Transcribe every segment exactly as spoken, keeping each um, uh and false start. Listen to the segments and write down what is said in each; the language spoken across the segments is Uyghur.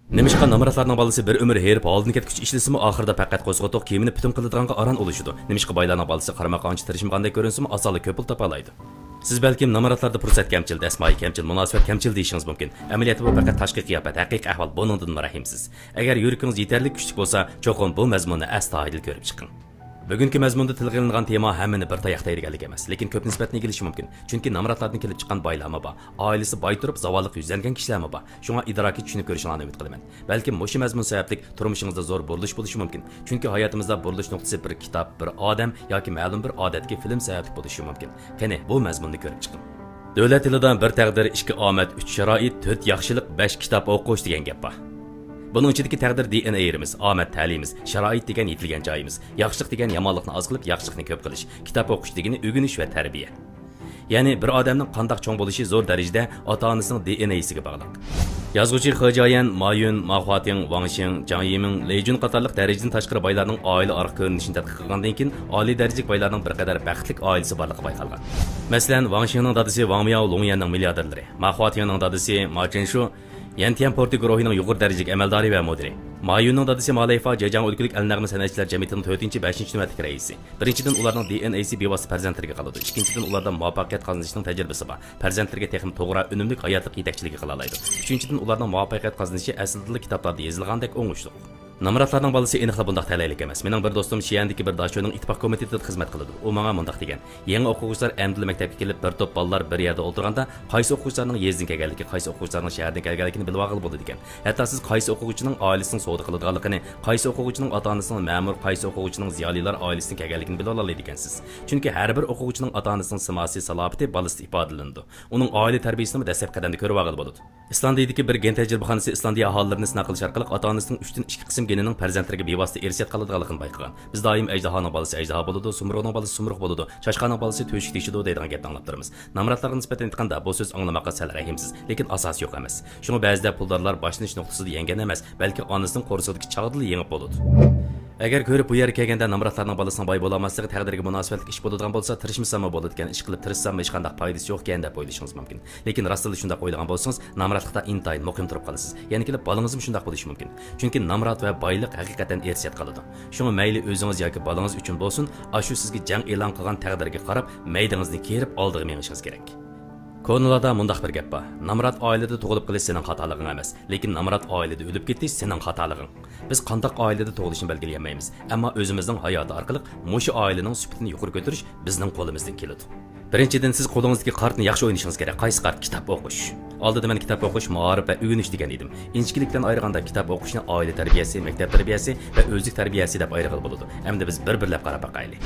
نېمىشقا نامراتلارنىڭ بالىسى بىر ئۆمۈر ھېرىپ، ھالدىن كەتكۈچە ئىشلىسىمۇ، ئاخىرىدا پەقەت قوزغىتىق كىيىمىنى پۈتۈن قىلىدىغانغا ئاران ئۇلىشىدۇ؟ نېمىشقا بايلارنىڭ بالىسى قارىماققا ئانچە تىرىشمىغاندەك كۆرۈنسىمۇ، ئاسانلا كۆپ پۇل تاپالايدۇ؟ سىز بەلكىم نامراتلاردا پۇرسەت كەمچىل، دەسمايە كەمچىل، مۇناسىۋەت كەمچىل دېيىشىڭىز مۇمكىن. ئەمەلىيەتتە بۇ پەقەت تاشقى قىياپەت، ھەقىقىي ئەھۋال بۇنىڭدىنمۇ رەھىمسىز. ئەگەر يۈرىكىڭىز يېتەرلىك كۈچلۈك بولسا، چوقۇم بۇ مەزمۇننى ئەستايىدىل كۆرۈپ چىقىڭ. بۈگۈنكى مەزمۇندا تىلغا ئېلىنغان تېما ھەممىنى بىر تاياقتا دەيدىغانلىك ئەمەس، لېكىن كۆپ نىسبەتنى ئېگىلىشى مۇمكىن. چۈنكى نامراتلاردىن كېلىپ چىققان بايلارمۇ بار، ئائىلىسى باي تۇرۇپ زاۋاللىققا يۈزلەنگەن كىشىلەرمۇ بار. شۇڭا ئىدراكىي چۈشىنىپ كۆرۈشۈڭلارنى ئۈمىد قىلىمەن. بەلكىم مۇشۇ مەزمۇن سەۋەبلىك تۇرمۇشىڭىزدا زور بۇرۇلۇش بولۇشى مۇمكىن. چۈنكى ھاياتىمىزدا بۇرۇلۇش نۇقتىسى بىر كىتاب، بىر ئادەم ياكى مەلۇم بىر ئادەتتىكى فىلىم سەۋەبلىك بولۇشى مۇمكىن. قېنى، بۇ مەزمۇننى كۆرۈپ چىقىڭ. دۆلەت تىلىدا بىر تەقدىر، ئىككى ئامەت، ئۈچ شارائىت، تۆت ياخشىلىق، بەش كىتاب ئوقۇش دېگەن گەپ بار. بۇنىڭ ئىچىدىكى تەقدىر دى ئېن ئېيىمىز، ئامەت تەلىيىمىز، شارائىت دېگەن يېتىلگەن جايىمىز، ياخشىلىق دېگەن يامانلىقنى ئاز قىلىپ، ياخشىلىقنى كۆپ قىلىش، كىتاب ئوقۇش دېگىنى ئۆگىنىش ۋە تەربىيە. يەنى بىر ئادەمنىڭ قانداق چوڭ بولۇشى زور دەرىجىدە ئاتا-ئانىسىنىڭ دى ئېن ئېيسىگە باغلىق. يازغۇچى خې جيەن، ما يۈن، ما خۇاتىڭ، ۋاڭ شىڭ، جاڭ يىمىڭ، لېي جۈن قاتارلىق دەرىجىدىن تاشقىرى بايلارنىڭ ئائىلە ئارقا كۆرۈنۈشىنى تەتقىق قىلغاندىن كېيىن، ئالىي دەرىجىلىك بايلارنىڭ بىر قەدەر بەختلىك ئائىلىسى بارلىقى بايقالغان. مەسىلەن، ۋاڭ شىڭنىڭ دادىسى ۋاڭ مياۋ لوڭيەننىڭ مىلياردېرلىرى، ما خۇاتىڭنىڭ دادىسى ما چىنشۇ يەنتيەن پورتى گۇرۇھىنىڭ يۇقىرى دەرىجىلىك ئەمەلدارى ۋە مۇدىرى، ما يۈننىڭ دادىسى ما لەيفا جېجياڭ ئۆلكىلىك ئەلنەغمە سەنئەتچىلەر جەمئىيىتىنىڭ تۆتىنچى، بەشىنچى نۆۋەتلىك رەئىسى. بىرىنچىدىن، ئۇلارنىڭ دى ئېن ئېيسى بىۋاسىتە پەرزەنتلىرىگە قالىدۇ. ئىككىنچىدىن، ئۇلاردا مۇۋەپپەقىيەت قازىنىشنىڭ تەجرىبىسى بار. پەرزەنتلىرىگە تېخىمۇ توغرا، ئۈنۈملۈك ھاياتلىق يېتەكچىلىكى قىلالايدۇ. ئۈچىنچىدىن، ئۇلارنىڭ مۇۋەپپەقىيەت قازىنىشى ئەسلىدىلا كىتابلاردا يېزىلغاندەك ئوڭۇشلۇق. نامراتلارنىڭ بالىسى ئېنىقلا بۇنداق تەلەيلىك ئەمەس. مېنىڭ بىر دوستۇم شىئەندىكى بىر داشۆنىڭ ئىتتىپاق كومىتېتىدا خىزمەت قىلىدۇ. ئۇ ماڭا مۇنداق دېگەن: يېڭى ئوقۇغۇچىلار ئەمدىلا مەكتەپكە كېلىپ، بىر توپ بالىلار بىر يەردە ئولتۇرغاندا، قايسى ئوقۇغۇچىلارنىڭ يېزىدىن كەلگەنلىكى، قايسى ئوقۇغۇچىلارنىڭ شەھەردىن كەلگەنلىكىنى بىلىۋالغىلى بولىدىكەن. ھەتتا سىز قايسى ئوقۇغۇچىنىڭ ئائىلىسىنىڭ سودا قىلىدىغانلىقىنى، قايسى ئوقۇغۇچىنىڭ ئاتا-ئانىسىنىڭ مەمۇر، قايسى ئوقۇغۇچىنىڭ زىيالىيلار ئائىلىسىدىن كەلگەنلىكىنى بىلىۋالالايدىكەنسىز. چۈنكى ھەر بىر ئوقۇغۇچىنىڭ ئاتا-ئانىسىنىڭ سىماسى، سالاپىتى بالىسىدا ئىپادىلىنىدۇ. ئۇنىڭ ئائىلە تەربىيىسىنىمۇ دەسلەپكى قەدەمدە كۆرۈۋالغىلى بولىدۇ. ئىسلاندىيىدىكى بىر گېن تەجرىبىخانىسى ئىسلاندىيە ئاھالىلىرىنى سىناق قىلىش ئارقىلىق ئاتا-ئانىسىنىڭ ئۈچتىن ئىككى قىسىم گېنىنىڭ پەرزەنتلىرىگە بىۋاسىتە ئىرسىيەت قالىدىغانلىقىنى بايقىغان. بىز دائىم «ئەجدىھانىڭ بالىسى ئەجدىھا بولىدۇ، سۇمۇرغنىڭ بالىسى سۇمۇرغ بولىدۇ، چاشقاننىڭ بالىسى تۆشۈك تېشىدۇ» دەيدىغان گەپنى ئاڭلاپ تۇرىمىز. نامراتلارغا نىسبەتەن ئېيتقاندا، بۇ سۆز ئاڭلىماققا سەل رەھىمسىز، لېكىن ئاساسى يوق ئەمەس. شۇڭا بەزىدە پۇلدارلار باشلىنىش نۇقتىسىدا يەڭگەن ئەمەس، بەلكى ئانىسىنىڭ قورسىقىدىكى چاغدىلا يېڭىپ بولىدۇ. ئەگەر كۆرۈپ بۇ يەرگە كەلگەندە نامراتلارنىڭ بالىسىنىڭ باي بولالماسلىقى تەقدىرگە مۇناسىۋەتلىك ئىش بولىدىغان بولسا، تىرىشمىساممۇ بولىدىكەن، ئىشقىلىپ تىرىشساممۇ ھېچقانداق پايدىسى يوقكەن دەپ ئويلىشىڭىز مۇمكىن. لېكىن راستتىنلا شۇنداق ئويلىغان بولسىڭىز، نامراتلىقتا ئىنتايىن مۇقىم تۇرۇپ قالىسىز. يەنە كېلىپ بالىڭىزمۇ شۇنداق بولۇشى مۇمكىن. چۈنكى نامرات ۋە بايلىق ھەقىقەتەن ئىرسىيەت قالىدۇ. شۇڭا مەيلى ئۆزىڭىز ياكى بالىڭىز ئۈچۈن بولسۇن، ئاشۇ سىزگە جەڭ ئېلان قىلغان تەقدىرگە قاراپ، مەيدىڭىزنى كېرىپ ئالدىغا مېڭىشىڭىز كېرەك. كونىلاردا مۇنداق بىر گەپ بار: «نامرات ئائىلىدە تۇغۇلۇپ قېلىش سېنىڭ خاتالىقىڭ ئەمەس، لېكىن نامرات ئائىلىدە ئۆلۈپ كېتىش سېنىڭ خاتالىقىڭ.» بىز قانداق ئائىلىدە تۇغۇلۇشنى بەلگىلىيەلمەيمىز، ئەمما ئۆزىمىزنىڭ ھاياتى ئارقىلىق مۇشۇ ئائىلىنىڭ سۈپىتىنى يۇقىرى كۆتۈرۈش بىزنىڭ قولىمىزدىن كېلىدۇ. بىرىنچىدىن، سىز قولىڭىزدىكى قارتنى ياخشى ئوينىشىڭىز كېرەك. قايسى قارت؟ كىتاب ئوقۇش. ئالدىدا مەن كىتاب ئوقۇش، مائارىپ ۋە ئۆگىنىش دېگەن ئىدىم. ئىنچىكىلىك بىلەن ئايرىغاندا، كىتاب ئوقۇشنى ئائىلە تەربىيەسى، مەكتەپ تەربىيەسى ۋە ئۆزلۈك تەربىيەسى دەپ ئايرىغىلى بولىدۇ. ئەمدى بىز بىر-بىرلەپ قاراپ باقايلى.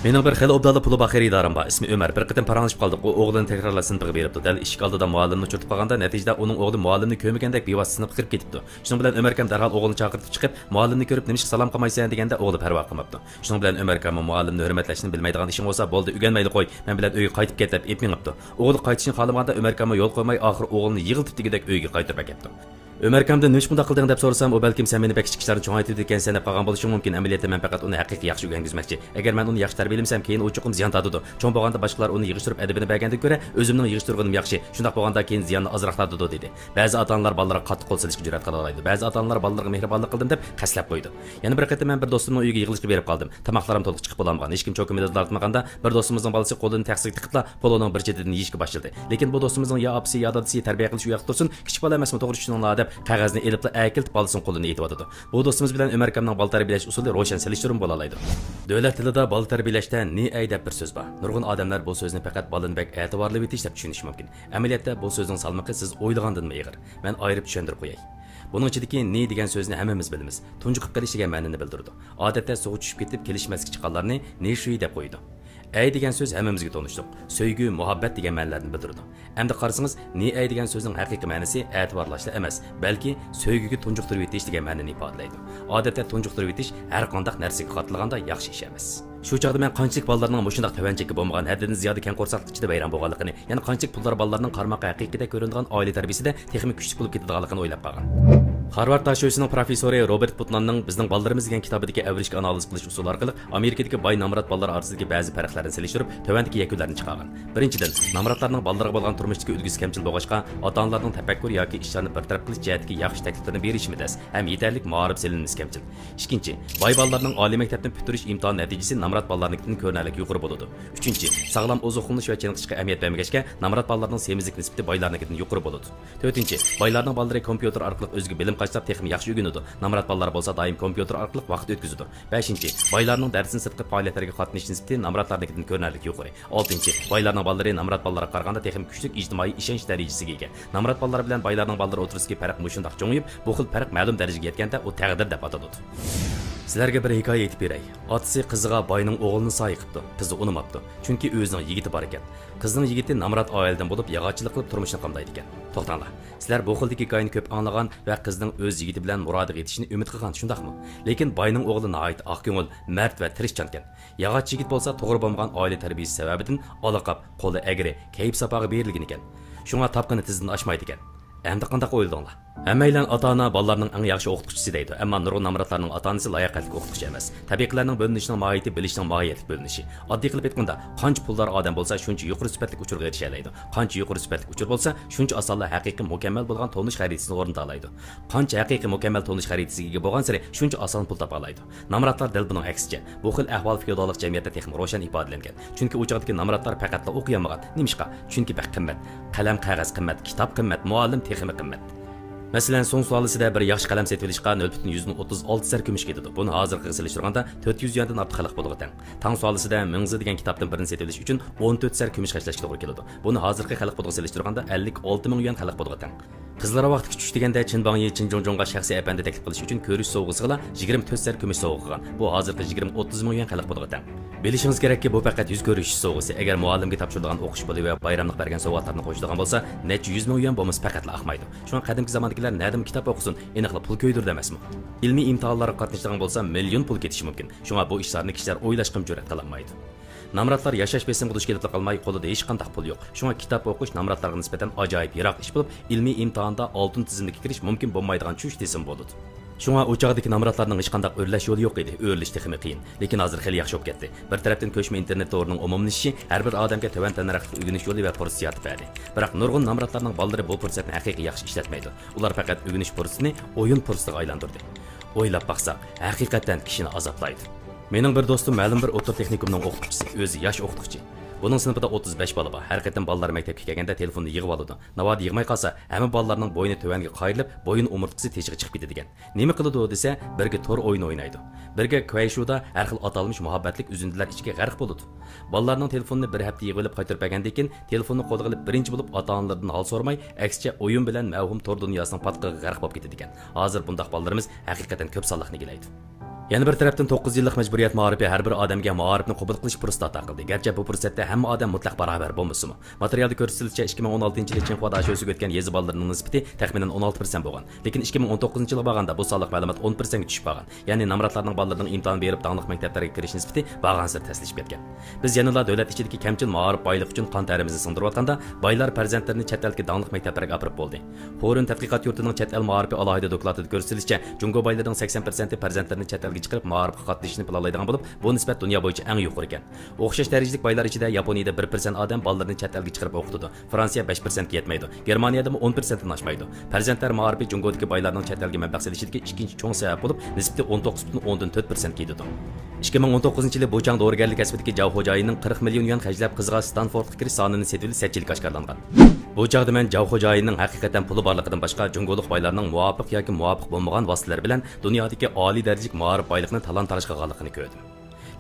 مېنىڭ بىر خېلى ئوبدانلا پۇلى بار خېرىدارىم بار. ئىسمى ئۆمەر. بىر قېتىم پاراڭلىشىپ قالدۇق. ئۇ ئوغلىنى تەكرارلاش سىنىپىغا بېرىپتۇ. دەل ئىشىك ئالدىدا مۇئەللىمنى ئۇچرىتىپ قالغاندا، نەتىجىدە ئۇنىڭ ئوغلى مۇئەللىمنى كۆرمىگەندەك بىۋاسىتە سىنىپقا كىرىپ كېتىپتۇ. شۇنىڭ بىلەن ئۆمەركام دەرھال ئوغلىنى چاقىرتىپ چىقىپ، «مۇئەللىمنى كۆرۈپ نېمىشقا سالام قىلمايسەن؟» دېگەندە، ئوغلى پەرۋا قىلماپتۇ. شۇنىڭ بىلەن ئۆمەركاممۇ «مۇئەللىمنى ھۆرمەتلەشنى بىلمەيدىغان ئىشىڭ بولسا بولدى، ئۆگەنمەيلى قوي، مەن بىلەن ئۆيگە قايتىپ كەت» دەپ ئېلىپ مېڭىپتۇ. ئوغلى قايتىشنى خالىمىغاندا، ئۆمەركاممۇ يول قويماي، ئاخىرى ئوغلىنى يىغلىتىپ دېگۈدەك ئۆيگە قايتۇرۇپ ئەكەپتۇ. ئۆمەركامدىن «نېمىشقا بۇنداق قىلدىڭ؟» دەپ سورىسام، ئۇ «بەلكىم سەن مېنى بەك كىچىك كىشىلەرنى چوڭايتىدىكەنسەن دەپ قالغان بولۇشۇڭ مۇمكىن. ئەمەلىيەتتە مەن پەقەت ئۇنى ھەقىقىي ياخشى ئۆگەنگۈزمەكچى. ئەگەر مەن ئۇنى ياخشى تەربىيەلىمىسەم، كېيىن ئۇ چوقۇم زىيان تارتىدۇ. چوڭ بولغاندا باشقىلار ئۇنى يىغىشتۇرۇپ ئەدىپىنى بەرگەندىن كۆرە، ئۆزۈمنىڭ يىغىشتۇرغىنىم ياخشى. شۇنداق بولغاندا كېيىن زىياننى ئازراق تارتىدۇ» دېدى. بەزى ئاتا-ئانىلار بالىلىرىغا قاتتىق قول سېلىشقا جۈرئەت قىلالايدۇ. بەزى ئاتا-ئانىلار بالىلىرىغا مېھرىبانلىق قىلدىم دەپ قەستلەپ قويىدۇ. يەنە بىر قېتىم مەن بىر دوستۇمنىڭ ئۆيىگە يىغىلىشقا بېرىپ قالدىم. تاماقلىرىم تولۇق چىقىپ بولالمىغان. ھېچكىم چوكىمىدىن تارتمىغاندا، بىر دوستىمىزنىڭ بالىسى قولىنى تەخسىگە تىقىپلا پولۇنىڭ بىر چېتىدىن يېيىشكە باشلىدى. لېكىن بۇ دوستىمىزنىڭ يا ئاپىسى، يا دادىسى تەربىيە قىلىش ئۇ ياقتا تۇرسۇن، كىچىك بالا ئەمەسمۇ، توغرا چۈشىنىڭلار دەپ قەغەزنى ئېلىپلا ئەكېلىپ بالىسىنىڭ قولىنى ئېتىۋاتىدۇ. بۇ دوستىمىز بىلەن ئۆمەركامنىڭ بالا تەربىيەلەش ئۇسۇلى روشەن سېلىشتۇرما بولالايدۇ. دۆلەت تىلىدا بالا تەربىيەلەشتە نى ئەي دەپ بىر سۆز بار. نۇرغۇن ئادەملەر بۇ سۆزنى پەقەت بالىنى بەك ئەتىۋارلىۋېتىش دەپ چۈشىنىشى مۇمكىن. ئەمەلىيەتتە بۇ سۆزنىڭ سالمىقى سىز ئويلىغاندىنمۇ ئېغىر. مەن ئايرىپ چۈشەندۈرۈپ قوياي. بۇنىڭ ئىچىدىكى نى دېگەن سۆزنى ھەممىمىز بىلىمىز. تۇنجۇقۇپ قېلىش دېگەن مەنىنى بىلدۈرىدۇ. ئادەتتە سۇغا چۈشۈپ كېتىپ كېلىشمەسكە چىققانلارنى نى شۈي دەپ قويىدۇ. ئەي دېگەن سۆز ھەممىمىزگە تونۇشلۇق. سۆيگۈ، مۇھەببەت دېگەن مەنىلەرنى بىلدۈرىدۇ. ئەمدى قارىسىڭىز، نى ئەي دېگەن سۆزنىڭ ھەقىقىي مەنىسى ئەتىۋارلاشلا ئەمەس، بەلكى سۆيگۈگە تۇنجۇقتۇرۇۋېتىش دېگەن مەنىنى ئىپادىلەيدۇ. ئادەتتە تۇنجۇقتۇرۇۋېتىش ھەر قانداق نەرسىگە قارىتىلغاندا ياخشى ئىش ئەمەس. شۇ چاغدا مەن قانچىلىك بالىلارنىڭ مۇشۇنداق تۆۋەن چەككە بولمىغان، ھەددىدىن زىيادە كەڭ قورساقلىق ئىچىدە ۋەيران بولغانلىقىنى، يەنە قانچىلىك پۇلدار بالىلارنىڭ قارىماققا ھەقىقىيدەك كۆرۈنىدىغان ئائىلە تەربىيىسىدە تېخىمۇ كۈچلۈك بولۇپ كېتىدىغانلىقىنى ئويلاپ قالغان. خارۋارد داشۆسىنىڭ پروفېسسورى روبېرت پۇتناننىڭ بىزنىڭ بالىلىرىمىز دېگەن كىتابىدىكى ئەۋرىشكە ئانالىز قىلىش ئۇسۇلى ئارقىلىق ئامېرىكىدىكى باي نامرات بالىلار ئارىسىدىكى بەزى پەرقلەرنى سېلىشتۇرۇپ، تۆۋەندىكى يەكۈنلەرنى چىقارغان. بىرىنچىدىن، نامراتلارنىڭ بالىلىرىغا بولغان تۇرمۇشتىكى ئۈلگىسى كەمچىل بولغاچقا، ئاتا-ئانىلارنىڭ تەپەككۇر ياكى ئىشلارنى بىر تەرەپ قىلىش جەھەتتىكى ياخشى تەكلىپلىرىنى بېرىشمۇ تەس ھەم يېتەرلىك مائارىپ سېلىنمىسى كەمچىل. ئىككىنچى، باي بالىلارنىڭ ئالىي مەكتەپتىن پۈتتۈرۈش ئىمتىھان نەتىجىسى نامرات بالىلارنىڭكىدىن كۆرۈنەرلىك يۇقىرى بولىدۇ. ئۈچىنچى، ساغلام ئوزۇقلىنىش ۋە چېنىقىشقا ئەھمىيەت بەرمىگەچكە، نامرات بالىلارنىڭ سېمىزلىك نىسبىتى بايلارنىڭكىدىن يۇقىرى بولىدۇ. تۆتىنچى، بايلارنىڭ بالىلىرى كومپيۇتېر ئارقىلىق ئۆزىگە بىلىم قاچىلاپ تېخىمۇ ياخشى ئۆگىنىدۇ. نامرات بالىلار بولسا دائىم كومپيۇتېر ئارقىلىق ۋاقىت ئۆتكۈزىدۇ. بەشىنچى، بايلارنىڭ دەرستىن سىرتقى پائالىيەتلەرگە قاتنىشىش نىسبىتى نامراتلارنىڭكىدىن كۆرۈنەرلىك يۇقىرى. ئالتىنچى، بايلارنىڭ بالىلىرى نامرات بالىلارغا قارىغاندا تېخىمۇ كۈچلۈك ئىجتىمائىي ئىشەنچ دەرىجىسىگە ئىگە. نامرات بالىلار بىلەن بايلارنىڭ بالىلىرى ئوتتۇرىسىدىكى پەرق مۇشۇنداق چوڭىيىپ، بۇ خىل پەرق مەلۇم دەرىجىگە يەتكەندە، ئۇ تەقدىر دەپ ئاتىلىدۇ. سىلەرگە بىر ھېكايە ئېيتىپ بېرەي. ئاتىسى قىزىغا باينىڭ ئوغلىنى سايە قىپتۇ. قىزى ئۇنىماپتۇ. چۈنكى ئۆزىنىڭ يىگىتى بار ئىكەن. قىزنىڭ يىگىتى نامرات ئائىلىدىن بولۇپ، ياغاچچىلىق قىلىپ تۇرمۇشىنى قامدايدىكەن. توختاڭلار. سىلەر بۇ خىلدىكى ھېكايىنى كۆپ ئاڭلىغان ۋە قىزنىڭ ئۆز يىگىتى بىلەن مۇرادىغا يېتىشىنى ئۈمىد قىلغان، شۇنداقمۇ؟ لېكىن باينىڭ ئوغلى ناھايىتى ئاق كۆڭۈل، مەرد ۋە تىرىشچانكەن. ياغاچچى يىگىت بولسا توغرا بولمىغان ئائىلە تەربىيىسى سەۋەبىدىن ئالا قاپ، قولى ئەگرى، كەيپ ساپاغا بېرىلگىنىكەن. شۇڭا تاپقىنى تىزدىن ئاشمايدىكەن. ئەمدى قانداق ئويلىدىڭلار؟ ھەممەيلەن ئاتا-ئانا بالىلارنىڭ ئەڭ ياخشى ئوقۇتقۇچىسى دەيدۇ، ئەمما نۇرغۇن نامراتلارنىڭ ئاتا-ئانىسى لاياقەتلىك ئوقۇتقۇچى ئەمەس. تەبىقىلەرنىڭ بۆلۈنۈشىنىڭ ماھىيىتى بىلىشنىڭ ماھىيەتلىك بۆلۈنۈشى. ئاددىي قىلىپ ئېيتقاندا، قانچە پۇلدار ئادەم بولسا، شۇنچە يۇقىرى سۈپەتلىك ئۇچۇرغا ئېرىشەلەيدۇ. قانچە يۇقىرى سۈپەتلىك ئۇچۇر بولسا، شۇنچە ئاسانلا ھەقىقىي مۇكەممەل بولغان تونۇش خەرىتىسىنى ئورنىتالايدۇ. قانچە ھەقىقىي مۇكەممەل تونۇش خەرىتىسىگە ئىگە بولغانسېرى، شۇنچە ئاسان پۇل تاپالايدۇ. نامراتلار دەل بۇنىڭ ئەكسىچە. بۇ خىل ئەھۋال فېئوداللىق جەمئىيەتتە تېخىمۇ روشەن ئىپادىلەنگەن. چۈنكى ئۇ چاغدىكى نامراتلار پەقەتلا ئوقۇيالمىغان. نېمىشقا؟ چۈنكى بەك قىممەت. قەلەم، قەغەز قىممەت، كىتاب قىممەت، مۇئەللىم تېخىمۇ قىممەت. مەسىلەن، سۇڭ سۇلالىسىدە بىر ياخشى قەلەم سېتىۋېلىشقا نۆل پۈتۈن يۈزدىن ئوتتۇز ئالتە سەر كۈمۈش كېتىدۇ. بۇنى ھازىرقىغا سېلىشتۇرغاندا تۆت يۈز يۈەندىن ئارتۇق خەلق پۇلىغا تەڭ. تاڭ سۇلالىسىدە مىڭزې دېگەن كىتابتىن بىرنى سېتىۋېلىش ئۈچۈن ئون تۆت سەر كۈمۈش خەجلەشكە توغرا كېلىدۇ. بۇنى ھازىرقى خەلق پۇلىغا سېلىشتۇرغاندا ئەللىك ئالتە مىڭ يۈەن خەلق پۇلىغا تەڭ. قىزلار ۋاقتىغا چۈش دېگەندە، چېن باڭيى چېن جۇڭجۇڭغا شەخسىي ئەپەندى تەكلىپ قىلىش ئۈچۈن كۆرۈش سوۋغىسىغىلا يىگىرمە تۆت سەر كۈمۈش سوۋغا قىلغان. بۇ ھازىرقى يىگىرمە ئوتتۇز مىڭ يۈەن خەلق پۇلىغا تەڭ. بىلىشىڭىز كېرەككى، بۇ پەقەت يۈز كۆرۈشۈش سوۋغىسى. ئەگەر مۇئەللىمگە تاپشۇرىدىغان ئوقۇش پۇلى ۋە بايراملىق بەرگەن سوۋغاتلارنى قوشىدىغان بولسا، نەچچە يۈز مىڭ يۈەن بولمىسا پەقەتلا ئاقمايدۇ. شۇڭا قەدىمكى زاماندىكىلەر نەدىمۇ كىتاب ئوقۇسۇن، ئېنىقلا پۇل كۆيدۈرىدۇ ئەمەسمۇ؟ ئىلمىي ئىمتىھانلارغا قاتنىشىدىغان بولسا، مىليون پۇل كېتىشى مۇمكىن. شۇڭا بۇ ئىشلارنى كىشىلەر ئويلاشقىمۇ جۈرئەت قىلالمايدۇ. نامراتلار ياشاش بېسىمىغا دۇچ كېلىپلا قالماي، قولىدا ھېچقانداق پۇل يوق. شۇڭا كىتاب ئوقۇش نامراتلارغا نىسبەتەن ئاجايىپ يىراق ئىش بولۇپ، ئىلمىي ئىمتىھاندا ئالتۇن تىزىملىككە كىرىش مۇمكىن بولمايدىغان چۈش دېسىمۇ بولىدۇ. شۇڭا ئۇ چاغدىكى نامراتلارنىڭ ھېچقانداق ئۆرلەش يولى يوق ئىدى، ئۆرۈلۈش تېخىمۇ قىيىن. لېكىن ھازىر خېلى ياخشى بولۇپ كەتتى. بىر تەرەپتىن كۆچمە ئىنتېرنېت تورىنىڭ ئومۇملىشىشى ھەر بىر ئادەمگە تۆۋەن تەننەرخلىك ئۆگىنىش يولى ۋە پۇرسىتى يارىتىپ بەردى. بىراق نۇرغۇن نامراتلارنىڭ بالىلىرى بۇ پۇرسەتنى ھەقىقىي ياخشى ئىشلەتمەيدۇ. ئۇلار پەقەت ئۆگىنىش پۇرسىتىنى ئويۇن پۇرسىتىغا ئايلاندۇردى. ئويلاپ باقساق، ھەقىقەتەن كىشىنى ئازابلايدۇ. مېنىڭ بىر دوستۇم مەلۇم بىر ئوتتۇرا تېخنىكومنىڭ ئوقۇتقۇچىسى، ئۆزى ياش ئوقۇتقۇچى. بۇنىڭ سىنىپىدا ئوتتۇز بەش بالا بار. ھەر قېتىم بالىلار مەكتەپكە كەلگەندە تېلېفوننى يىغىۋالىدۇ. ناۋادا يىغماي قالسا، ھەممە بالىلارنىڭ بوينى تۆۋەنگە قايرىلىپ، بويۇن ئومۇرتقىسى تېشىغا چىقىپ كېتىدىكەن. نېمە قىلىدۇ دېسە، بىرگە تور ئويۇنى ئوينايدۇ. بىرگە كۇەيشۇدا ھەر خىل ئاتالمىش مۇھەببەتلىك ئۈزۈندىلەر ئىچىگە غەرق بولىدۇ. بالىلارنىڭ تېلېفونىنى بىر ھەپتە يىغىۋېلىپ قايتۇرۇپ بەرگەندىن كېيىن، تېلېفوننى قولىغا ئېلىپ بىرىنچى بولۇپ ئاتا-ئانىلىرىدىن ھال سورىماي، ئەكسىچە ئويۇن بىلەن مەۋھۇم تور دۇنياسىنىڭ پاتقىقىغا غەرق بولۇپ كېتىدىكەن. ھازىر بۇنداق بالىلىرىمىز ھەقىقەتەن كۆپ سانلىقنى ئىگىلەيدۇ. يەنە بىر تەرەپتىن، توققۇز يىللىق مەجبۇرىيەت مائارىپى ھەر بىر ئادەمگە مائارىپنى قوبۇل قىلىش پۇرسىتى ئاتا قىلدى. گەرچە بۇ پۇرسەتتە ھەممە ئادەم مۇتلەق باراۋەر بولمىسىمۇ. ماتېرىيالدا كۆرسىتىلىشىچە، ئىككى مىڭ ئون ئالتىنچى يىلى چىڭخۇا داشۆسىگە ئۆتكەن يېزا بالىلىرىنىڭ نىسبىتى تەخمىنەن ئون ئالتە پىرسەنت بولغان. لېكىن ئىككى مىڭ ئون توققۇزىنچى يىلغا بارغاندا بۇ سانلىق مەلۇمات ئون پىرسەنتكە چۈشۈپ قالغان. يەنى نامراتلارنىڭ بالىلىرىنىڭ ئىمتىھان بېرىپ داڭلىق مەكتەپلەرگە كىرىش نىسبىتى بارغانسېرى تەسلىشىپ كەتكەن. بىز يەنىلا دۆلەت ئىچىدىكى كەمچىل مائارىپ بايلىقى ئۈچۈن قان تەرىمىزنى سىڭدۈرۈۋاتقاندا، بايلار پەرزەنتلىرىنى چەت ئەلدىكى داڭلىق مەكتەپلەرگە ئاپىرىپ بولدى. خورېن تەتقىقات يۇرتىنىڭ چەت ئەل مائارىپى ئالاھىدە دوكلاتىدا كۆرسىتىلىشىچە، جۇڭگو بايلىرىنىڭ سەكسەن پىرسەنتى پەرزەنتلىرىنى چەت ئەلگە چىقىرىپ مائارىپقا قاتنىشىشنى پىلانلايدىغان بولۇپ، بۇ نىسبەت دۇنيا بويىچە ئەڭ يۇقىرى ئىكەن. ئوخشاش دەرىجىلىك بايلار ئىچىدە ياپونىيىدە بىر پىرسەنت ئادەم بالىلىرىنى چەت ئەلگە چىقىرىپ ئوقۇتىدۇ. فرانسىيە بەش پىرسەنتكە يەتمەيدۇ. گېرمانىيەدىمۇ ئون پىرسەنتتىن ئاشمايدۇ. پەرزەنتلەر مائارىپى جۇڭگودىكى بايلارنىڭ چەت ئەلگە مەبلەغ سېلىشىدىكى ئىككىنچى چوڭ سەۋەب بولۇپ، نىسبىتى ئون توققۇز پۈتۈن ئوندىن تۆت پىرسەنتكە يېتىدۇ. ئىككى مىڭ ئون توققۇزىنچى يىلى بۇچاڭ دورىگەرلىك كەسپىدىكى جاۋ خوجايىننىڭ قىرىق مىليون يۈەن خەجلەپ قىزىغا ستانفوردقا كىرىش سانىنى سېتىۋېلىش سەتچىلىككە ئاشكارىلانغان. بۇ چاغدا مەن جاۋ خوجايىننىڭ ھەقىقەتەن پۇلى بارلىقىدىن باشقا، جۇڭگولۇق بايلارنىڭ مۇۋاپىق ياكى مۇۋاپىق بولمىغان ۋاسىتىلەر بىلەن دۇنيادىكى ئالىي دەرىجىلىك مائارىپ بايلىقىنى تالان-تاراج قىلغانلىقىنى كۆردۈم.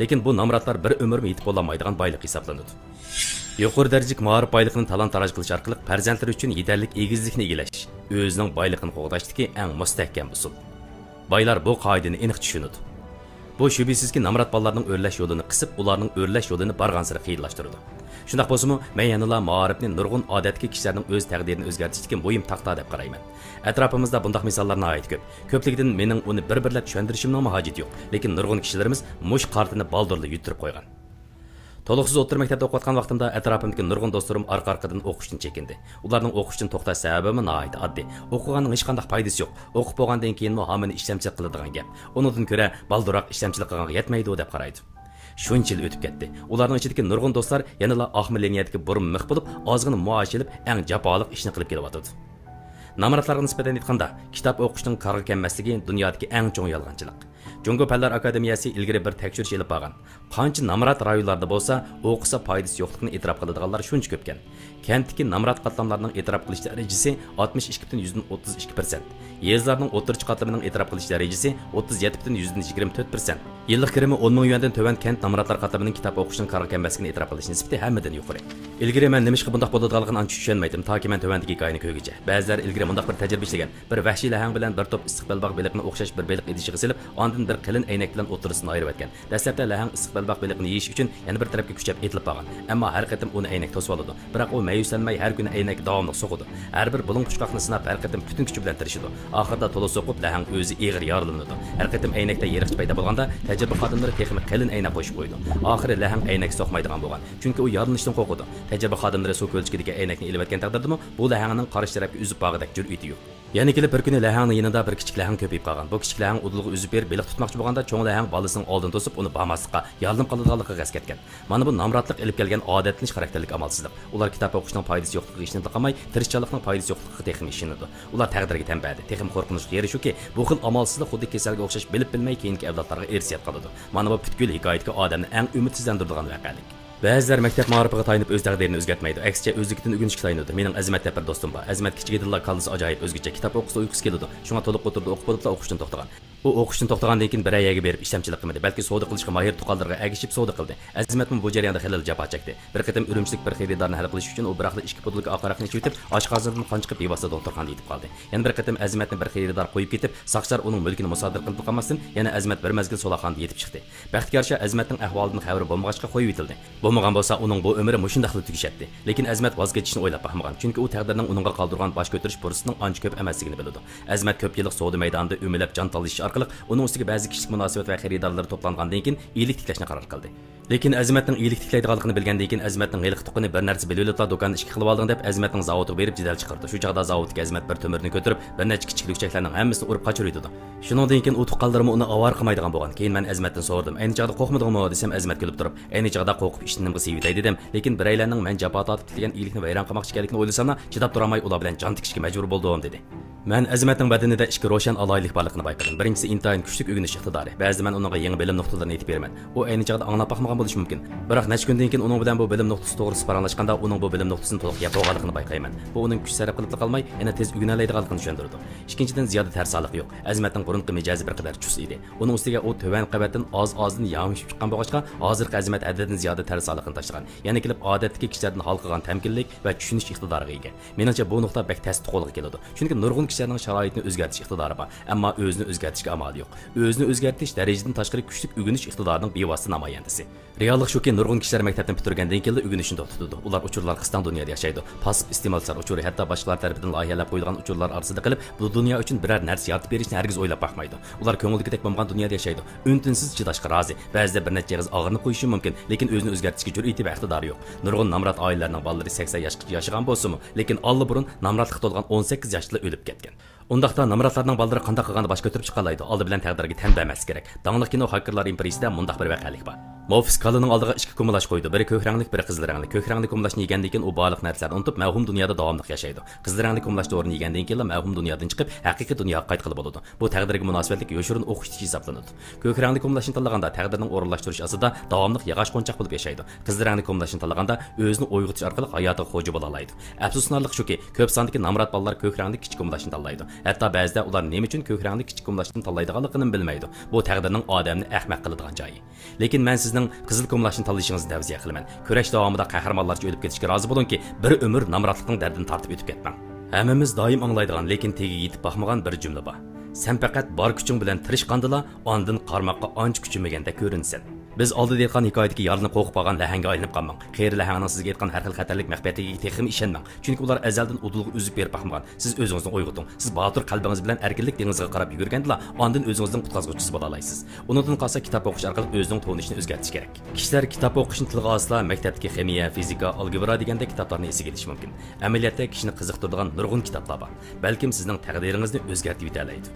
لېكىن بۇ نامراتلار بىر ئۆمۈرمۇ يېتىپ بولالمايدىغان بايلىق ھېسابلىنىدۇ. يۇقىرى دەرىجىلىك مائارىپ بايلىقىنى تالان-تاراج قىلىش ئارقىلىق پەرزەنتلىرى ئۈچۈن يېتەرلىك ئېگىزلىكنى ئىگىلەش، ئۆزىنىڭ بايلىقىنى قوغداشتىكى ئەڭ مۇستەھكەم ئۇسۇل. بايلار بۇ قائىدىنى ئېنىق چۈشىنىدۇ. بۇ شۈبھىسىزكى نامرات بالىلارنىڭ ئۆرلەش يولىنى قىسىپ، ئۇلارنىڭ ئۆرلەش يولىنى بارغانسېرى قىيىنلاشتۇرىدۇ. شۇنداق بولسىمۇ، مەن يەنىلا مائارىپنى نۇرغۇن ئادەتتىكى كىشىلەرنىڭ ئۆز تەقدىرىنى ئۆزگەرتىشتىكى مۇھىم تاختا دەپ قارايمەن. ئەتراپىمىزدا بۇنداق مىساللار ناھايىتى كۆپ. كۆپلۈكىدىن مېنىڭ ئۇنى بىر-بىرلەپ چۈشەندۈرۈشۈمنىڭمۇ ھاجىتى يوق. لېكىن نۇرغۇن كىشىلىرىمىز مۇشۇ قارتىنى بالدۇرلا يۈتتۈرۈپ قويغان. تولۇقسىز ئوتتۇرا مەكتەپتە ئوقۇۋاتقان ۋاقتىمدا ئەتراپىمدىكى نۇرغۇن دوستلىرىم ئارقا-ئارقىدىن ئوقۇشتىن چېكىندى. ئۇلارنىڭ ئوقۇشتىن توختاش سەۋەبىمۇ ناھايىتى ئاددىي. ئوقۇغاننىڭ ھېچقانداق پايدىسى يوق. ئوقۇپ بولغاندىن كېيىنمۇ ھامان ئىشلەمچىلىك قىلىدىغان گەپ. ئۇنىڭدىن كۆرە بالدۇرراق ئىشلەمچىلىك قىلغانغا يەتمەيدۇ دەپ قارايدۇ. شۇنچە يىل ئۆتۈپ كەتتى. ئۇلارنىڭ ئىچىدىكى نۇرغۇن دوستلار يەنىلا ئاقما لىنىيەدىكى بۇرما مىخ بولۇپ، ئازغىنە مائاش ئېلىپ، ئەڭ جاپالىق ئىشنى قىلىپ كېلىۋاتىدۇ. نامراتلارغا نىسبەتەن ئېيتقاندا، كىتاب ئوقۇشنىڭ كارغا كەلمەسلىكى دۇنيادىكى ئەڭ چوڭ يالغانچىلىق. جۇڭگو پەنلەر ئاكادېمىيەسى ئىلگىرى بىر تەكشۈرۈش ئېلىپ بارغان. قانچە نامرات رايونلاردا بولسا، ئوقۇسا پايدىسى يوقلۇقىنى ئېتىراپ قىلىدىغانلار شۇنچە كۆپكەن. كەنتتىكى نامرات قاتلاملارنىڭ ئېتىراپ قىلىش دەرىجىسى ئاتمىش ئىككى پۈتۈن يۈزدىن ئوتتۇز ئىككى پىرسەنت. يېزىلارنىڭ ئوتتۇرىچە قاتلىمىنىڭ ئېتىراپ قىلىش دەرىجىسى ئوتتۇز يەتتە پۈتۈن يۈزدىن يىگىرمە تۆت پىرسەنت. يىللىق كىرىمى ئون مىڭ يۈەندىن تۆۋەن كەنت نامراتلار قاتلىمىنىڭ كىتاب ئوقۇشنىڭ كارغا كەلمەسلىكىنى ئېتىراپ قىلىش نىسبىتى ھەممىدىن يۇقىرى. ئىلگىرى مەن نېمىشقا بۇنداق بولىدىغانلىقىنى ئانچە چۈشەنمەيتتىم، تاكى مەن تۆۋەندىكى ھېكايىنى كۆرگۈچە. بەزىلەر ئىلگىرى مۇنداق بىر تەجرىبە ئىشلىگەن. بىر ۋەھشىي لەھەڭ بىلەن بىر توپ ئىسسىق بەلباغ بېلىقىنى ئوخشاش بىر بېلىق ئىدىشىغا سېلىپ، ئاندىن بىر قېلىن ئەينەك بىلەن ئوتتۇرىسىدىن ئايرىۋەتكەن. دەسلەپتە لەھەڭ ئىسسىق بەلباغ بېلىقىنى يېيىش ئۈچۈن يەنە بىر تەرەپكە كۈچەپ ئېتىلىپ بارغان. ئەمما ھەر قېتىم ئۇنى ئەينەك توسۇۋالىدۇ. بىراق ئۇ مەيۈسلەنمەي ھەر كۈنى ئەينەككە داۋاملىق سوقىدۇ. ھەر بىر بۇلۇڭ پۇچقاقنى سىناپ، ھەر قېتىم پۈتۈن كۈچى بىلەن تىرىشىدۇ. ئاخىرىدا تولا سوقۇپ، لەھەڭ ئۆزى ئېغىر يارىلىنىدۇ. ھەر قېتىم ئەينەكتە يېرىقچە پەيدا بولغاندا، تەجرىبە خادىملىرى تېخىمۇ قېلىن ئەينەك قوشۇپ قويىدۇ. ئاخىرى لەھەڭ ئەينەك سوقمايدىغان بولغان. چۈنكى ئۇ يارىلىنىشتىن قورقىدۇ. تەجرىبە خادىملىرى سۇ كۆلچىكىدىكى ئەينەكنى ئېلىۋەتكەن تەقدىردىمۇ، بۇ لەھەڭنىڭ قارشى تەرەپكە ئۈزۈپ بارغۇدەك جۈرئىتى يوق. يەنە كېلىپ بىر كۈنى لەھەڭنىڭ يېنىدا بىر كىچىك لەھەڭ كۆپىيىپ قالغان. بۇ كىچىك لەھەڭ ئۇدۇلغا ئۈزۈپ بېرىپ بېلىق تۇتماقچى بولغاندا، چوڭ لەھەڭ بالىسىنىڭ ئالدىنى توسۇپ، ئۇنى بارماسلىققا، يارىلىنىپ قالىدىغانلىقىغا ئەسكەرتكەن. مانا بۇ نامراتلىق ئېلىپ كەلگەن ئادەتلىنىش خاراكتېرلىك ئامالسىزلىق. ئۇلار كىتاب ئوقۇشنىڭ پايدىسى يوقلۇقىغا ئىشىنىپلا قالماي، تىرىشچانلىقنىڭ پايدىسى يوقلۇقىغا تېخىمۇ ئىشىنىدۇ. ئۇلار تەقدىرگە تەن بەردى. تېخىمۇ قورقۇنچلۇق يېرى شۇكى، بۇ خىل ئامالسىزلىق خۇددى كېسەلگە ئوخشاش بىلىپ بىلمەي كېيىنكى ئەۋلادلارغا ئىرسىيەت قالىدۇ. مانا بۇ پۈتكۈل ھېكايىدىكى ئادەمنى ئەڭ ئۈمىدسىزلەندۈرىدىغان ۋەقەلىك. بەزىلەر مەكتەپ مائارىپىغا تايىنىپ ئۆز تەقدىرىنى ئۆزگەرتمەيدۇ، ئەكسىچە ئۆزلۈكىدىن ئۆگىنىشكە تايىنىدۇ. مېنىڭ ئەزىمەت دەپ بىر دوستۇم بار. ئەزىمەت كىچىكىدىنلا كاللىسى ئاجايىپ ئۆزگىچە، كىتاب ئوقۇسا ئۇيقۇسى كېلىدۇ. شۇڭا تولۇق ئوتتۇرىدا ئوقۇپ بولۇپلا ئوقۇشتىن توختىغان. ئۇ ئوقۇشتىن توختىغاندىن كېيىن بىرەر يەرگە بېرىپ ئىشلەمچىلىك قىلمىدى، بەلكى سودا قىلىشقا ماھىر تۇغقانلىرىغا ئەگىشىپ سودا قىلدى. ئەزىمەتمۇ بۇ جەرياندا خېلىلا جاپا چەكتى. بىر قېتىم ئۈرۈمچىلىك بىر خېرىدارنى ھەل قىلىش ئۈچۈن ئۇ بىراقلا ئىككى پۇتىلىك ئاق ھاراقنى ئىچىۋېتىپ، ئاشقازىنىدىن قان چىقىپ، بىۋاسىتە دوختۇرخانىدا يېتىپ قالدى. يەنە بىر قېتىم ئەزىمەتنى بىر خېرىدار قويۇپ كېتىپ، ساقچىلار ئۇنىڭ مۈلكىنى مۇسادىرە قىلىپ قالماستىن، يەنە ئەزىمەت بىر مەزگىل سولاقخانىدا يېتىپ چىقتى. بەختكە يارىشا، ئەزىمەتنىڭ ئەھۋالىدىن خەۋىرى بولمىغاچقا، قويۇۋېتىلدى. بولمىغان بولسا، ئۇنىڭ بۇ ئۆمرى مۇشۇنداقلا تۈگىشەتتى. لېكىن ئەزىمەت ۋاز كېچىشنى ئويلاپ باقمىغان، چۈنكى ئۇ تەقدىرنىڭ ئۇنىڭغا قالدۇرغان باش كۆتۈرۈش پۇرسىتىنىڭ ئانچە كۆپ ئەمەسلىكىنى بىلىدۇ. ئەزىمەت كۆپ يىللىق سودا مەيدانىدا ئۆمىلەپ جان تالىشىش ئارقىلىق، ئۇنىڭ ئۈستىگە بەزى كىشىلىك مۇناسىۋەت ۋە خېرىدارلىرى توپلانغاندىن كېيىن، ئىگىلىك تىكلەشنى قارار قىلدى. لېكىن ئەزىمەتنىڭ ئىگىلىك تىكلەيدىغانلىقىنى بىلگەندىن كېيىن، ئەزىمەتنىڭ ھېلىقى تۇغقىنى بىر نەرسە بىلىۋېلىپلا، دۇكاننى ئىككى قىلىۋالدىڭ دەپ، ئەزىمەتنىڭ زاۋۇتىغا بېرىپ جېدەل چىقىرىدۇ. شۇ چاغدا زاۋۇتتىكى ئەزىمەت بىر تۆمۈرنى كۆتۈرۈپ، بىر نەچچە كىچىك لۈكچەكلەرنىڭ ھەممىسىنى ئۇرۇپ قاچۇرۇۋېتىدۇ. شۇنىڭدىن كېيىن ئۇ تۇغقانلىرىمۇ ئۇنى ئاۋارە قىلمايدىغان بولغان. كېيىن مەن ئەزىمەتتىن سورىدىم، ئەينى چاغدا قورقمىدىڭمۇ دېسەم، ئەزىمەت كۈلۈپ تۇرۇپ، ئەينى چاغدا قورقۇپ ئىشتىنىمغا سىيىۋېتەي دېدىم. لېكىن بىرەيلەننىڭ مەن جاپا تارتىپ تىكلىگەن ئىگىلىكنى ۋەيران قىلماقچى ئىكەنلىكىنى ئويلىساملا، چىداپ تۇرالماي ئۇلار بىلەن جان تىكىشكە مەجبۇر بولدۇم، دېدى. مەن ئەزىمەتنىڭ بەدىنىدە ئىككى روشەن ئالاھىدىلىك بارلىقىنى بايقىدىم. بىرىنچىسى ئىنتايىن كۈچلۈك ئۆگىنىش ئىقتىدارى. بەزىدە مەن ئۇنىڭغا يېڭى بىلىم نۇقتىلىرىنى ئېيتىپ بېرىمەن. ئۇ ئەينى چاغدا ئاڭلاپ باقمىغان بولۇشى مۇمكىن. بىراق نەچچە كۈندىن كېيىن ئۇنىڭ بىلەن بۇ بىلىم نۇقتىسى توغرىسىدا پاراڭلاشقاندا، ئۇنىڭ بۇ بىلىم نۇقتىسىنى تولۇق يەپ بولغانلىقىنى بايقايمەن. بۇ ئۇنىڭ كۈچ سەرپ قىلىپلا قالماي، يەنە تېز ئۆگىنەلەيدىغانلىقىنى چۈشەندۈرىدۇ. ئىككىنچىدىن، زىيادە تەرسالىقى يوق. ئەزىمەتنىڭ بۇرۇنقى مىجەزى بىر قەدەر چۇس ئىدى. ئۇنىڭ ئۈستىگە ئۇ تۆۋەن قەۋەتتىن ئاز-ئازدىن يامىشىپ چىققان بولغاچقا، ھازىرقى ئەزىمەت ھەددىدىن زىيادە تەرسالىقىنى تاشلىغان. يەنە كېلىپ ئادەتتىكى كىشىلەردىن ھالقىغان تەمكىنلىك ۋە چۈشىنىش ئىقتىدارىغا ئىگە. مېنىڭچە، بۇ نۇقتا بەك تەستە قولغا كېلىدۇ. چۈنكى نۇرغۇن كىشىلەرنىڭ شارائىتىنى ئۆزگەرتىش ئىقتىدارى بار، ئەمما ئۆزىنى ئۆزگەرتىشكە ئامالى يوق. ئۆزىنى ئۆزگەرتىش دەرىجىدىن تاشقىرى كۈچلۈك ئۆگىنىش ئىقتىدارىنىڭ بىۋاسىتە نامايەندىسى. رېئاللىق شۇكى، نۇرغۇن كىشىلەر مەكتەپنى پۈتتۈرگەندىن كېيىنلا ئۆگىنىشنى توختىتىدۇ. ئۇلار ئۇچۇرلار قىستاڭ دۇنيادا ياشايدۇ. پاسسىپ ئىستېمالچىلار ئۇچۇرى، ھەتتا باشقىلار تەرىپىدىن لايىھەلەپ قويۇلغان ئۇچۇرلار ئارىسىدا قېلىپ، بۇ دۇنيا ئۈچۈن بىرەر نەرسە يارىتىپ بېرىشنى ھەرگىز ئويلاپ باقمايدۇ. ئۇلار كۆڭۈلدىكىدەك بولمىغان دۇنيادا ياشايدۇ. ئۈن-تىنسىز چىداشقا رازى. بەزىدە بىر نەچچە ئېغىز ئاغرىنىپ قويۇشى مۇمكىن، لېكىن ئۆزىنى ئۆزگەرتىشكە جۈرئىتى ۋە ئىقتىدارى يوق. نۇرغۇن نامرات ئائىلىلەرنىڭ بالىلىرى سەكسەن ياشقىچە ياشىغان بولسىمۇ، لېكىن ئاللىبۇرۇن نامراتلىققا تولغان ئون سەككىز ياشتىلا ئۆلۈپ كەتكەن. ئۇنداقتا نامراتلارنىڭ بالىلىرى قانداق قىلغاندا باش كۆتۈرۈپ چىقالايدۇ؟ ئالدى بىلەن تەقدىرگە تەن بەرمەسلىك كېرەك. داڭلىق كىنو خاكېرلار ئىمپېرىيىسىدە مۇنداق بىر ۋەقەلىك بار. موفىس كالىنىڭ ئالدىغا ئىككى كۇمىلاچ قويىدۇ، بىرى كۆك رەڭلىك، بىرى قىزىل رەڭلىك. كۆك رەڭلىك كۇمىلاچنى يېگەندىن كېيىن ئۇ بارلىق نەرسىلەرنى ئۇنتۇپ، مەۋھۇم دۇنيادا داۋاملىق ياشايدۇ. قىزىل رەڭلىك كۇمىلاچ دورىنى يېگەندىن كېيىنلا مەۋھۇم دۇنيادىن چىقىپ، ھەقىقىي دۇنياغا قايتقىلى بولىدۇ. بۇ تەقدىرگە مۇناسىۋەتلىك يوشۇرۇن ئوقۇش تۇتۇش ھېسابلىنىدۇ. كۆك رەڭلىك كۇمىلاچنى تاللىغاندا، تەقدىرنىڭ ئورۇنلاشتۇرۇش ئاستىدا داۋاملىق ياغاچ قونچاق بولۇپ ياشايدۇ. قىزىل رەڭلىك كۇمىلاچنى تاللىغاندا، ئۆزىنى ئويغىتىش ئارقىلىق ھاياتىغا خوجا بولالايدۇ. ئەپسۇسلىنارلىق شۇكى، كۆپ ساندىكى نامرات بالىلار كۆك رەڭلىك كىچىك كۇمىلاچنى تاللايدۇ. ھەتتا بەزىدە ئۇلار نېمە ئۈچۈن كۆك رەڭلىك كىچىك كۇمىلاچنى تاللايدىغانلىقىنىمۇ بىلمەيدۇ. بۇ تەقدىرنىڭ ئادەمنى ئەخمەق قىلىدىغان جايى. لېكىن مەن سىزنىڭ قىزىل كۇمىلاچنى تاللىشىڭىزنى تەۋسىيە قىلىمەن. كۈرەش داۋامىدا قەھرىمانلارچە ئۆلۈپ كېتىشكە رازى بولۇڭكى، بىر ئۆمۈر نامراتلىقنىڭ دەردىنى تارتىپ ئۆتۈپ كەتمەڭ. ھەممىمىز دائىم ئاڭلايدىغان، لېكىن تېگىگە يېتىپ باقمىغان بىر جۈملە بار. سەن پەقەت بار كۈچۈڭ بىلەن تىرىشقاندىلا، ئاندىن قارىماققا ئانچە كۈچىمىگەندەك كۆرۈنىسەن. بىز ئالدىدا ئېيتقان ھېكايىدىكى يارنى قوقۇپ قالغان لەھەڭگە ئايلىنىپ قالماڭ. قېرى لەھەڭنىڭ سىزگە ئېيتقان ھەر خىل خەتەرلىك مەخپىيەتلىكىگە تېخىمۇ ئىشەنمەڭ. چۈنكى ئۇلار ئەزەلدىن ئۇدۇلغا ئۈزۈپ بېرىپ باقمىغان. سىز ئۆزىڭىزنى ئويغىتىڭ. سىز باتۇر قەلبىڭىز بىلەن ئەركىنلىك دېڭىزىغا قاراپ يۈگۈرگەندىلا، ئاندىن ئۆزىڭىزنىڭ قۇتقازغۇچىسى بولالايسىز. ئۇنىڭدىن قالسا، كىتاب ئوقۇش ئارقىلىق ئۆزىنىڭ تونۇشىنى ئۆزگەرتىش كېرەك. كىشىلەر كىتاب ئوقۇشنى تىلغا ئالسىلا، مەكتەپتىكى خىمىيە، فىزىكا، ئالگېبرا دېگەندەك كىتابلارنى ئېسىگە ئېلىشى مۇمكىن. ئەمەلىيەتتە، كىشىنى قىزىقتۇرىدىغان نۇرغۇن كىتابلار بار. بەلكىم سىزنىڭ تەقدىرىڭىزنى ئۆزگەرتىۋېتەلەيدۇ.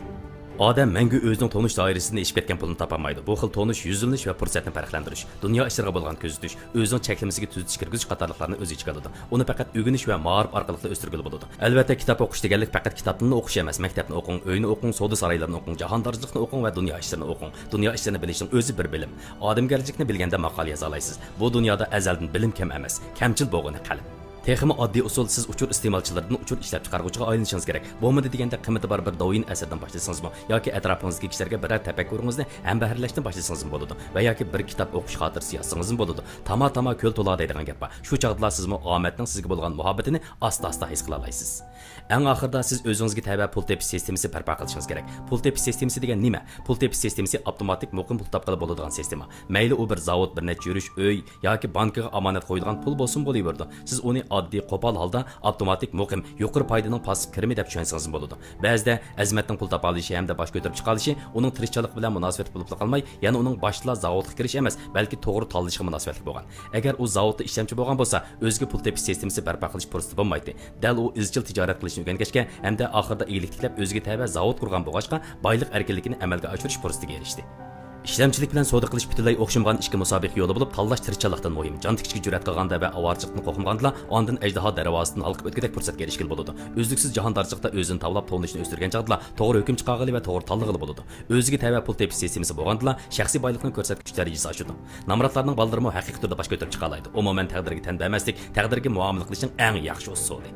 ئادەم مەڭگۈ ئۆزىنىڭ تونۇش دائىرىسىدىن ئېشىپ كەتكەن پۇلنى تاپالمايدۇ. بۇ خىل تونۇش يۈزلىنىش ۋە پۇرسەتنى پەرقلەندۈرۈش، دۇنيا ئىشلىرىغا بولغان كۆزىتىش، ئۆزىنىڭ چەكلىمىسىگە تۈزىتىش كىرگۈزۈش قاتارلىقلارنى ئۆز ئىچىگە ئالىدۇ. ئۇنى پەقەت ئۆگىنىش ۋە مائارىپ ئارقىلىقلا ئۆستۈرگىلى بولىدۇ. ئەلۋەتتە، كىتاب ئوقۇش دېگەنلىك پەقەت كىتابنىلا ئوقۇش ئەمەس، مەكتەپنى ئوقۇڭ، ئۆينى ئوقۇڭ، سودا سارايلىرىنى ئوقۇڭ، جاھاندارچىلىقنى ئوقۇڭ ۋە دۇنيا ئىشلىرىنى ئوقۇڭ. دۇنيا ئىشلىرىنى بىلىشنىڭ ئۆزى بىر بىلىم. ئادەمگەرچىلىكنى بىلگەندە ماقالە يازالايسىز. بۇ دۇنيادا ئەزەلدىن بىلىم كەم ئەمەس، كەمچىل بولغىنى قەلب. تېخىمۇ ئاددىي ئۇسۇل، سىز ئۇچۇر ئىستېمالچىلىرىدىن ئۇچۇر ئىشلەپچىقارغۇچىغا ئايلىنىشىڭىز كېرەك. بولمىدى دېگەندە قىممىتى بار بىر داۋېن ئەسىرىدىن باشلىسىڭىزمۇ ياكى ئەتراپىڭىزدىكى كىشىلەرگە بىرەر تەپەككۇرىڭىزنى ھەمبەھىرلەشتىن باشلىسىڭىزمۇ بولىدۇ. ۋە ياكى بىر كىتاب ئوقۇش خاتىرىسى يازسىڭىزمۇ بولىدۇ. تاما-تاما كۆل تولا دەيدىغان گەپ بار. شۇ چاغدىلا سىزمۇ ئامەتنىڭ سىزگە بولغان مۇھەببىتىنى ئاستا-ئاستا ھېس قىلالايسىز. ئەڭ ئاخىرىدا سىز ئۆزىڭىزگە تەۋە پۇل تېپىش سىستېمىسى بەرپا قىلىشىڭىز كېرەك. پۇل تېپىش سىستېمىسى دېگەن نېمە؟ پۇل تېپىش سىستېمىسى ئاپتوماتىك مۇقىم پۇل تاپقىلى بولىدىغان سىستېما. مەيلى ئۇ بىر زاۋۇت، بىر نەچچە يۈرۈش ئۆي ياكى بانكىغا ئامانەت قويىدىغان پۇل بولسىمۇ بولۇۋېرىدۇ. سىز ئۇنى ئاددىي، قوپال ھالدا ئاپتوماتىك مۇقىم، يۇقىرى پايدىنىڭ پاسسىپ كىرىمى دەپ چۈشەنسىڭىزمۇ بولىدۇ. بەزىدە ئەزىمەتنىڭ پۇل تاپالىشى ھەمدە باش كۆتۈرۈپ چىقالىشى ئۇنىڭ تىرىشچانلىقى بىلەن مۇناسىۋەتلىك بولۇپلا قالماي، يەنە ئۇنىڭ باشتىلا زاۋۇتقا كىرىش ئەمەس، بەلكى توغرا تاللىشىغا مۇناسىۋەتلىك بولغان. ئەگەر ئۇ زاۋۇتتا ئىشلەمچى بولغان بولسا، ئۆزىگە پۇل تېپىش سىستېمىسى بەرپا قىلىش پۇرسىتى بولمايتتى. دەل ئۇ ئىزچىل تىجارەت قىلىشنى ئۆگەنگەچكە ھەمدە ئاخىرىدا ئىگىلىك تىكلەپ، ئۆزىگە تەۋە زاۋۇت قۇرغان بولغاچقا، بايلىق ئەركىنلىكىنى ئەمەلگە ئاشۇرۇش پۇرسىتىگە ئېرىشتى. ئىشلەمچىلىك بىلەن سودا قىلىش پۈتۈنلەي ئوخشىمىغان ئىككى مۇسابىقە يولى بولۇپ، تاللاش تىرىشچانلىقتىن مۇھىم. جان تىكىشكە جۈرئەت قىلغاندا ۋە ئاۋارىچىلىقتىن قورقمىغاندىلا، ئاندىن ئەجدىھا دەرۋازىسىدىن ھالقىپ ئۆتكۈدەك پۇرسەتكە ئېرىشكىلى بولىدۇ. ئۈزلۈكسىز جاھاندارچىلىقتا ئۆزىنى تاۋلاپ، تونۇشىنى ئۆستۈرگەن چاغدىلا توغرا ھۆكۈم چىقارغىلى ۋە توغرا تاللىغىلى بولىدۇ. ئۆزىگە تەۋە پۇل تېپىش سىستېمىسى بولغاندىلا، شەخسىي بايلىقنىڭ كۆرسەتكۈچ دەرىجىسى ئاشىدۇ. نامراتلارنىڭ بالىلىرىمۇ ھەقىقىي تۈردە باش كۆتۈرۈپ چىقالايدۇ. ئومۇمەن، تەقدىرگە تەن بەرمەسلىك تەقدىرگە مۇئامىلە قىلىشنىڭ ئەڭ ياخشى ئۇسۇلى.